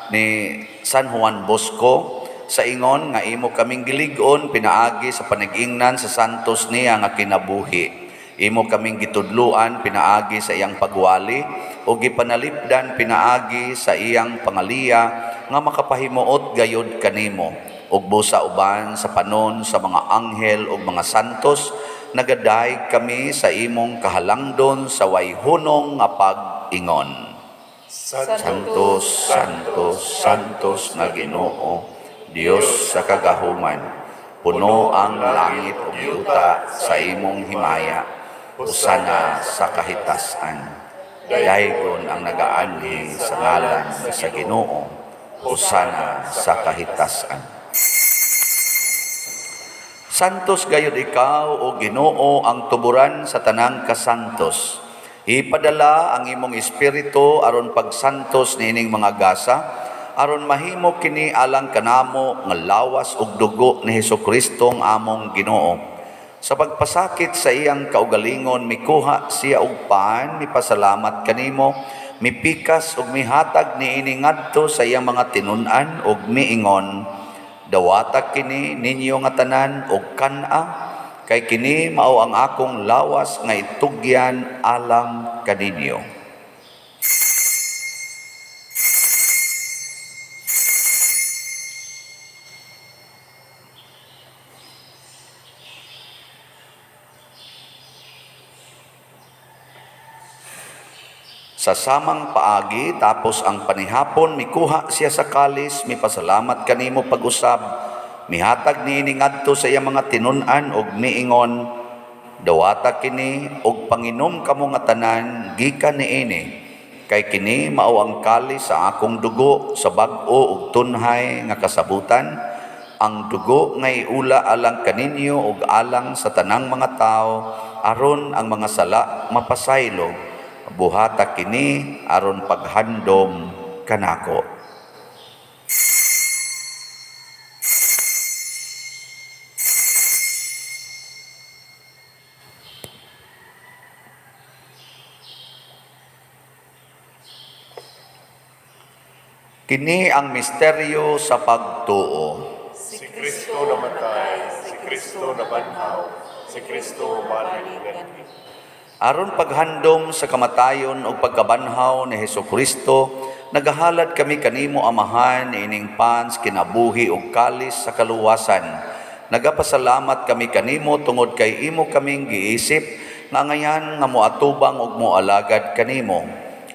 ni San Juan Bosco, sa ingon nga imo kaming gilig-on pinaagi sa panag-ingnan sa santos niya nga kinabuhi. Imo kaming gitudluan pinaagi sa iyang pagwali o gipanalipdan pinaagi sa iyang pangaliya nga makapahimuot gayod kanimo. Ug busa uban sa panon sa mga anghel ug mga santos, nagadayeg kami sa imong kahalangdon sa wayhunong nga pag-ingon. Santos, Santos, Santos nga Ginoo, Dios sa kagahuman, puno ang langit ug yuta sa imong himaya. Hosana sa kahitasan. Daygon ang nagaanhi sa ngalan sa Ginoo. Hosana sa kahitasan. Santos gayud ikaw o Ginoo ang tuburan sa tanang kasantos. Ipadala ang imong espiritu aron pagsantos niining mga gasa, aron mahimo kini alang kanamo nga lawas ug dugo ni Hesukristo ang among Ginoo. Sa pagpasakit sa iyang kaugalingon, mikuha siya og pan, mipasalamat kanimo, mipikas ug mihatag niini ngadto sa iyang mga tinun-an ug miingon, dawata kini ninyo nga tanan og kan-a, kay kini mao ang akong lawas nga itugyan alang kaninyo. Sa samang paagi, tapos ang panihapon, mikuha siya sa kalis, mipasalamat kanimo pag-usab, mihatag niini ngadto sa iyang mga tinun-an og miingon, dawata kini og panginom kamo nga tanan gikan niini, kay kini mao ang kalis sa akong dugo sa bag-o ug tunhay nga kasabutan, ang dugo nga iula alang kaninyo ug alang sa tanang mga tawo, aron ang mga sala mapasaylo. Buhata kini aron paghandom kanako. Kini ang misteryo sa pagtuo. Si Kristo namatay, si Kristo nabanhaw, si Kristo balik nganhi. Aron paghandom sa kamatayon ug pagkabanhaw ni Hesukristo, nagahalad kami kanimo Amahan ining pans kinabuhi ug kalis sa kaluwasan. Nagapasalamat kami kanimo tungod kay imo kaming giisip nga ngayan nga moatubang ug moalagad kanimo.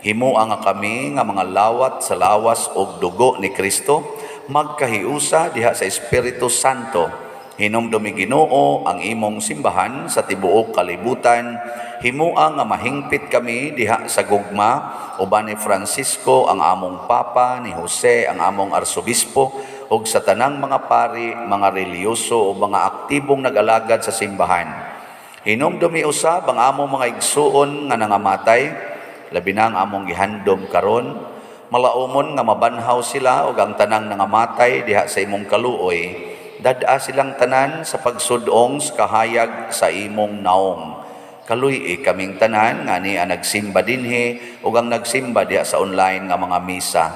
Himoa nga kami nga mga lawat sa lawas ug dugo ni Kristo, magkahiusa diha sa Espiritu Santo. Hinumdumi Ginoo ang imong simbahan sa tibuok kalibutan. Himoa nga mahingpit kami diha sa gugma uban ni Francisco ang among Papa, ni Jose ang among Arsobispo, ug sa tanang mga pari, mga relihiyoso o mga aktibong nag-alagad sa simbahan. Hinumdumi usab ang among mga igsuon nga nangamatay, labi na ang among gihandom karon, malaumon nga mabanhaw sila ug ang tanang nangamatay diha sa imong kaluoy. Dad-a silang tanan sa pagsudong sa kahayag sa imong naong. Kaluy-i kaming tanan nga ni ang nagsimba dinhi ug ang nagsimba diha sa online nga mga misa.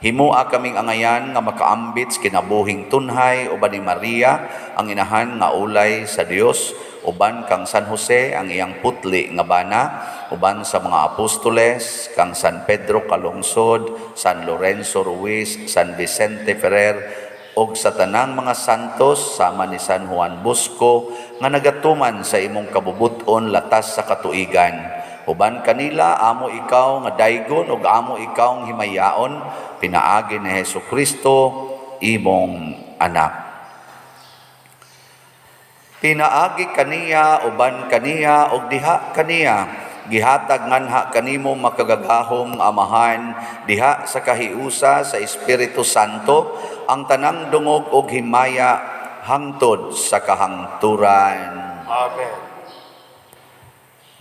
Himoa kaming angayan nga makaambit sa kinabuhing tunhay uban ni Maria ang inahan nga ulay sa Dios, uban kang San Jose ang iyang putli nga bana, uban sa mga apostoles kang San Pedro Calungsod, San Lorenzo Ruiz, San Vicente Ferrer, og sa tanang mga santos sama ni San Juan Bosco nga nagatuman sa imong kabubuton latas sa katuigan. Uban kanila amo ikaw nga daygon ug amo ikaw nga himayaon pinaagi ni Hesukristo imong anak. Pinaagi kaniya uban kaniya ug diha kaniya gihatag nganha kanimo makagagahom Amahan diha sa kahiusa sa Espiritu Santo ang tanang dungog og himaya hangtod sa kahangturan. Amen.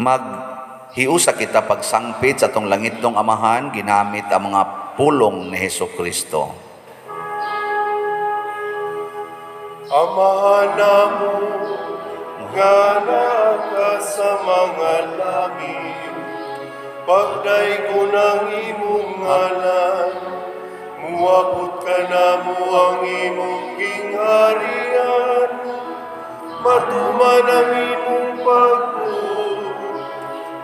Maghiusa kita pagsangpit sa atong langitnong Amahan, ginamit ang mga pulong ni Hesus Kristo. Amahan namo nga naa ka sa mga langit, pagdaygon ang imong ngalan, muabot kanamo ang imong gingharian, matuman ang imong pagbuot,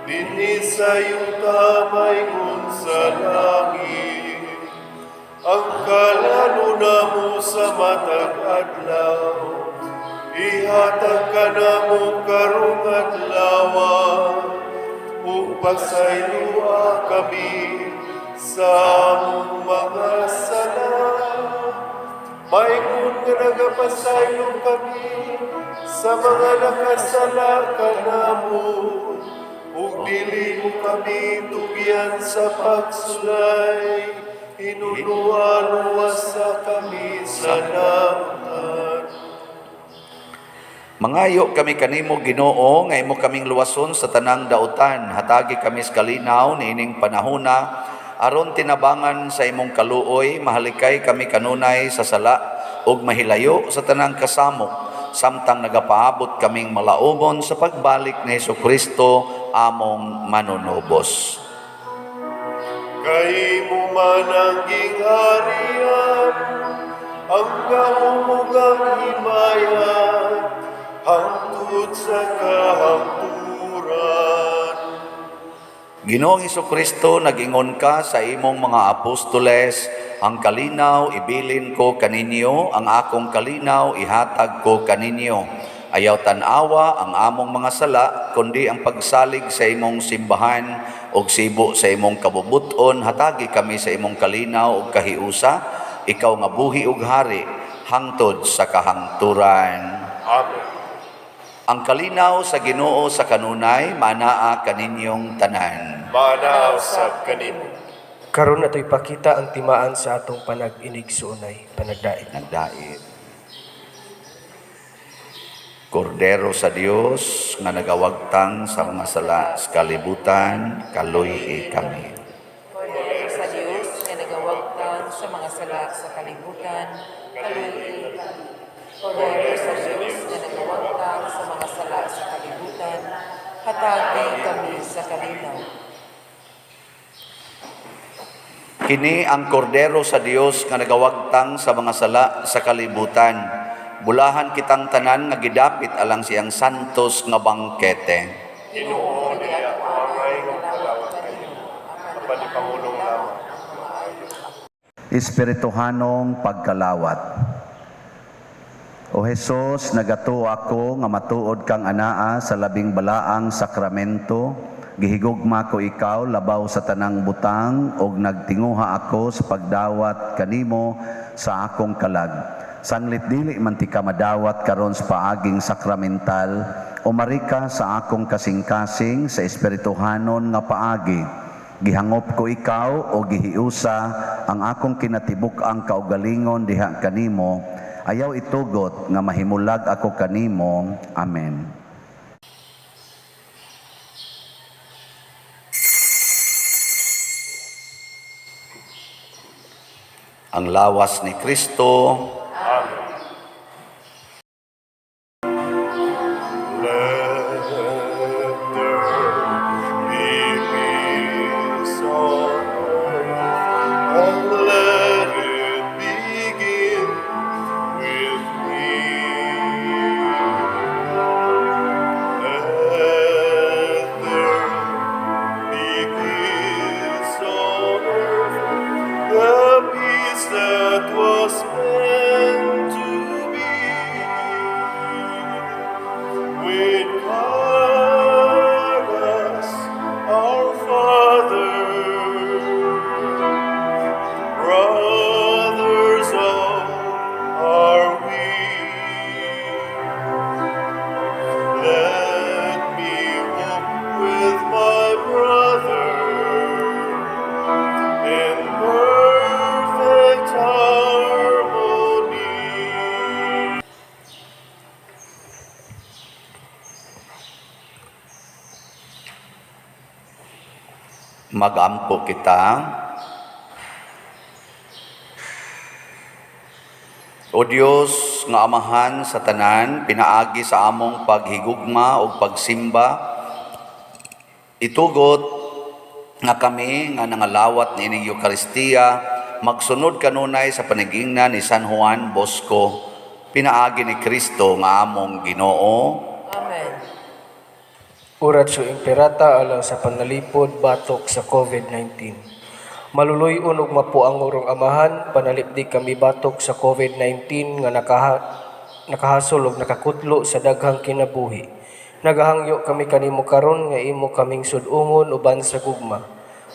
dinhi sa yuta maingon sa langit. Ang kalan-on namo sa matag adlaw, ihatag kanamo karong adlaw, ug pasayloa kami sa among mga sala, maingon nga nagapasaylo kami sa mga nakasala kanamo, ug dili mo kami tugyan sa pagsulay, hinunoa luwasa kami sa dautan. Mangayo kami kanimo, Ginoo, nga imo kaming luwason sa tanang dautan. Hatagi kami sa kalinaw niining panahona aron tinabangan sa imong kaluoy, mahalikay kami kanunay sa sala ug mahilayo sa tanang kasamok, samtang nagapaabot kaming malaumon sa pagbalik ni Hesukristo among manunubos. Kay imo man ang gingharian, ang gahom ug ang himaya, hangtod sa kahangturan. Ginoong Hesukristo, nag-ingon ka sa imong mga apostoles, "Ang kalinaw ibilin ko kaninyo, ang akong kalinaw ihatag ko kaninyo. Ayaw tan-awa ang among mga sala, kundi ang pagsalig sa imong simbahan ug sibo sa imong kabubut-on, hatagi kami sa imong kalinaw ug kahiusa, ikaw nga buhi ug hari hangtod sa kahangturan." Amen. Ang kalinaw sa Ginoo sa kanunay manaa kaninyong tanan. Maanaa usab kanimo. Karon ato ipakita ang timaan sa atong panag-inigsuonay, panagdait. Nagdait. Kordero sa Dios nga nagawagtang sa mga sala sa kalibutan, kaluy-i kami. Kordero sa Dios nga nagawagtang sa mga sala sa kalibutan, kaluy-i kami. Kordero sa Dios nga nagawagtang sa mga sala sa kalibutan, hatagi kami sa kalinaw. Kini ang kordero sa Dios nga nagawagtang sa mga sala sa kalibutan. Bulahan kitang tanan nga gidapit alang siyang santos nga bangkete. Ginoo, dili ako angay nga mokalawat kanimo, apan ipangulong lamang. Espirituhanong pagkalawat. O Hesus, nagatuo ako nga matuod kang anaa sa labing balaang sakramento. Gihigugma ko ikaw labaw sa tanang butang ug nagtinguha ako sa pagdawat kanimo sa akong kalag. Sanglit dili man tika madawat karon sa paaging sakramental, umarika sa akong kasing-kasing sa espirituhanon nga paagi. Gihangop ko ikaw o gihiusa ang akong kinatibuk-ang kaugalingon diha kanimo. Ayaw itugot nga mahimulag ako kanimo. Amen. Ang lawas ni Kristo. Amen. Let there be peace on earth, and let it begin with me. Let there be peace on earth, the peace that was meant Magampo kita. O Dios nga Amahan sa tanan, pinaagi sa among paghigugma ug pagsimba, itugot nga kami nga nangalawat niining Eukaristiya magsunod kanunay sa panigingnan ni San Juan Bosco, pinaagi ni Kristo nga among Ginoo. Amen. Oratio Imperata alang sa panalipod batok sa COVID-19. Maluluy-on ug mapuangurong Amahan, panalipdi kami batok sa COVID-19 nga nakahasol ug nakakutlo sa daghang kinabuhi. Nagahangyo kami kanimo karon nga imo kaming sud-ungon uban sa gugma.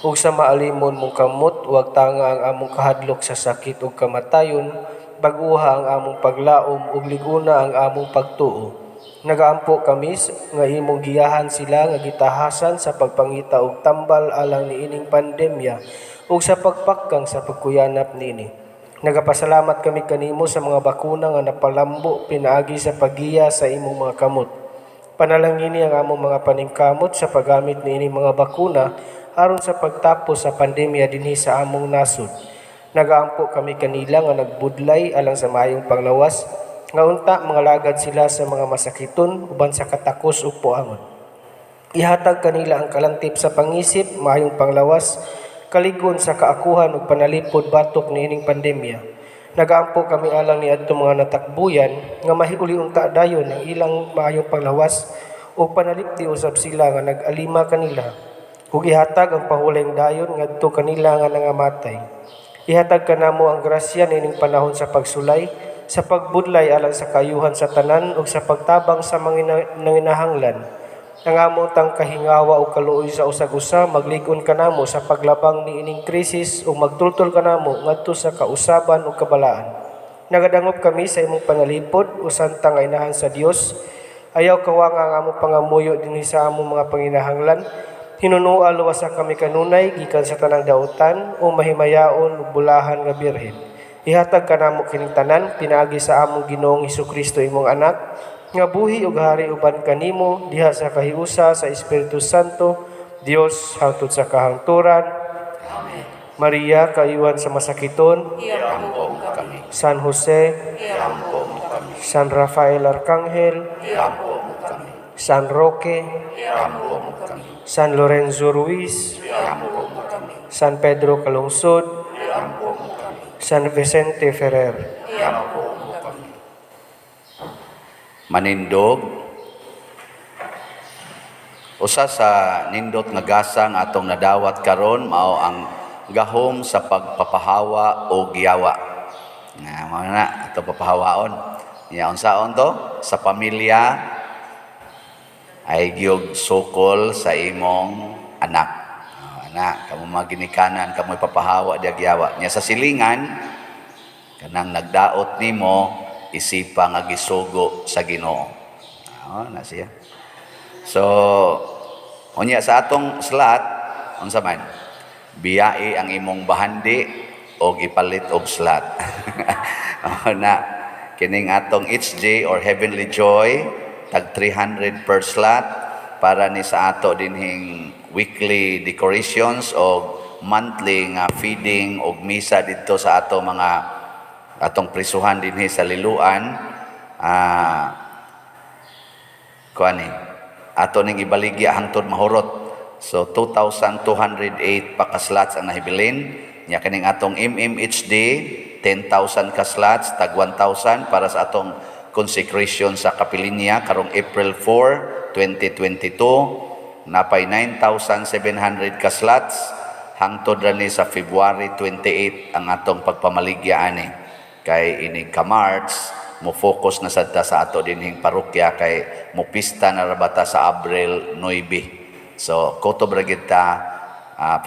Ug sa maalimon mong kamot, wag tanga ang among kahadlok sa sakit ug kamatayon, bag-uha ang among paglaom ug liguna ang among pagtuo. Nagaampo kami nga imong giyahan sila nga gitahasan sa pagpangita og tambal alang niining pandemya ug sa pagpakang sa pagkuyanap niini. Nagapasalamat kami kanimo sa mga bakuna nga napalambo pinaagi sa paggiya sa imong mga kamot. Panalangini ang among mga paningkamot sa paggamit niining mga bakuna aron sa pagtapos sa pandemya dinhi sa among nasod. Nagaampo kami kanila nga nagbudlay alang sa maayong panglawas, nga unta mangalagad sila sa mga masakiton uban sa katakos ug puangon. Ihatag kanila ang kalantip sa pangisip, maayong panglawas, kaligon sa kaakuhan ug panalipod batok niining pandemya. Nagaampo kami alang niadto mga natakbuyan nga mahiuli unta dayon ang ilang maayong panglawas ug panalipdi usab sila nga nag-alima kanila ug ihatag ang pahulayng dayon ngadto kanila nga nangamatay. Ihatag kanamo ang grasya niining panahon sa pagsulay, sa pagbudlay alang sa kayuhan sa tanan ug sa pagtabang sa mga nanginahanglan. Ang among tang kahingawa ug kaluoy sa usag-usa maglig-on kanamo sa paglabang niining krisis ug magtultol kanamo ngadto sa kausaban ug kabalaan. Nagadangop kami sa imong panalipod o santa nga inahan sa Dios. Ayaw kawanga ang among pangamuyo dinhi sa among mga panginahanglan. Hinunua luwasa kami kanunay gikan sa tanang dautan o mahimayaon ug bulahan nga birhen. Ihatag kanamo kining tanan pinaagi sa among Ginoong Hesukristo imong anak nga buhi ug hari uban kanimo diha sa kahiusa sa Espiritu Santo, Dios hangtod sa kahangturan. Amen. Maria, kaayuhan sa masakiton, Iampo mo kami. San Jose, Iampo mo kami. San Rafael Arcangel, Iampo mo kami. San Roque, Iampo mo kami. San Lorenzo Ruiz, Iampo mo kami. San Pedro Calungsod, Iampo mo kami. San Vicente Ferrer. Iampo mo kami. Manindog, usa sa nindot nga gasa nga atong nadawat karon mao ang gahom sa pagpapahawa o giyawa. Nga mao na atong papahawaon. Nya unsaon to? Sa pamilya ay giyog sukol sa imong anak. Oh, anak, kamo mga ginikanan, kamo ipapahawa diya giyawa. Nya sa silingan, kanang nagdaot nimo isipa nga gisugo sa Ginoo. Oh, na siya. So, unya sa atong slot, unsa man? Biyai ang imong bahandi og ipalit og slot. Oh, na kining atong HJ or Heavenly Joy tag 300 per slot para ni sa ato dinhing weekly decorations og monthly nga feeding og misa didto sa ato mga atong prisuhan dinhi sa Liloan. Kuan ni ato ning ibaligya hangtod mahurot. So 2,208 pa ka slots ang nahibilin. Nya kining atong MMHD 10,000 ka slots tag 1,000 para sa atong consecration sa Kapilinya karong April 4, 2022. Napay 9,700 ka slots hangtod ra ni sa February 28 ang atong pagpamaligya ani. Kay inig ka March mo focus na sad ta sa ato dinhing parokya kay mopista na ra bata sa Abril 9. So kutob ra gid ta,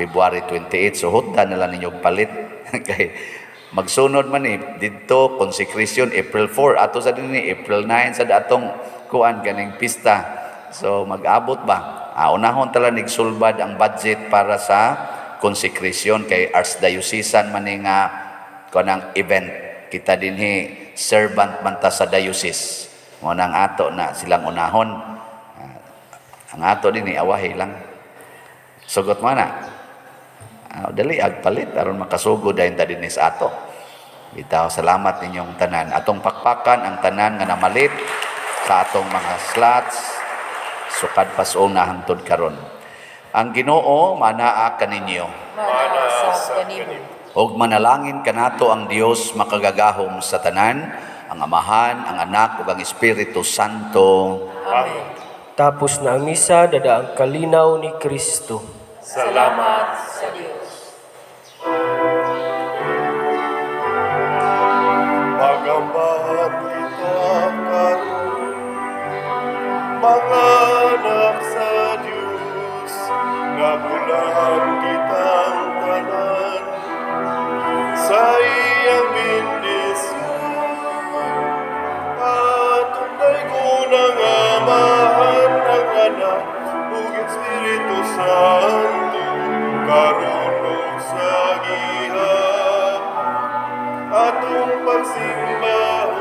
February 28. So hutda na lang ninyo palit kay magsunod man ni didto consecration April 4 ato sa dinhi April 9 sa atong kuan ganing pista. So mag-abot ba? Unahon tala nigsulbad ang budget para sa consecration kay archdiocesan man ni nga kanang event. Kita dinhi servant man ta sa diocese. Mo nang ato na silang unahon. Ang ato dinhi awahi lang. Sugot mo na. Ah, dali agpalit aron makasugod dayon ta dinhi sa ato. Bitaw, salamat ninyong tanan. Atong pakpakan ang tanan nga namalit sa atong mga slots sukad pa sa hangtod karon. Ang Ginoo manaa kaninyo. Mana sa kanimo. Og manalangin kanato ang Dios makagagahom sa tanan, ang Amahan, ang Anak ug ang Espiritu Santo. Amen. Tapos na ang misa, dada ang kalinaw ni Kristo. Salamat. Sa Dios. Pagambahan kita karon, mga anak sa Diyos, nga bulahan kitang tanan sa iyang bendisyon. Atong daygon ang Amahan, ang Anak, ug Espiritu Santo, karon ug sa gihapon atong pagsimba.